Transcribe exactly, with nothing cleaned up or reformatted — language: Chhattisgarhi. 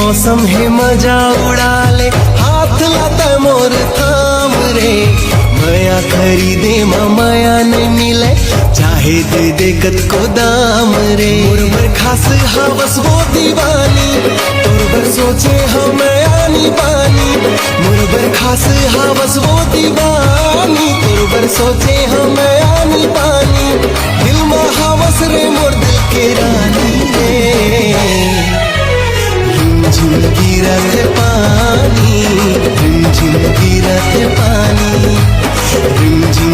मौसम हे मजा उड़ा ले, हाथ ला तै मोर थाम रे। मया खरीदे म मया नइ मिले, चाहे दे दे कतको दाम रे। मोर बर खास हवस वो दीवानी, तोर बर सोचे हंव मैं आनी बानी। मोर बर खास हवस वो दीवानी, तोर बर सोचे हंव मैं आनी बानी। दिल म हवस रे मोर दिल के रानी रे। रिमझिम गिरत पानी, रिमझिम गिरत पानी, रिमझिम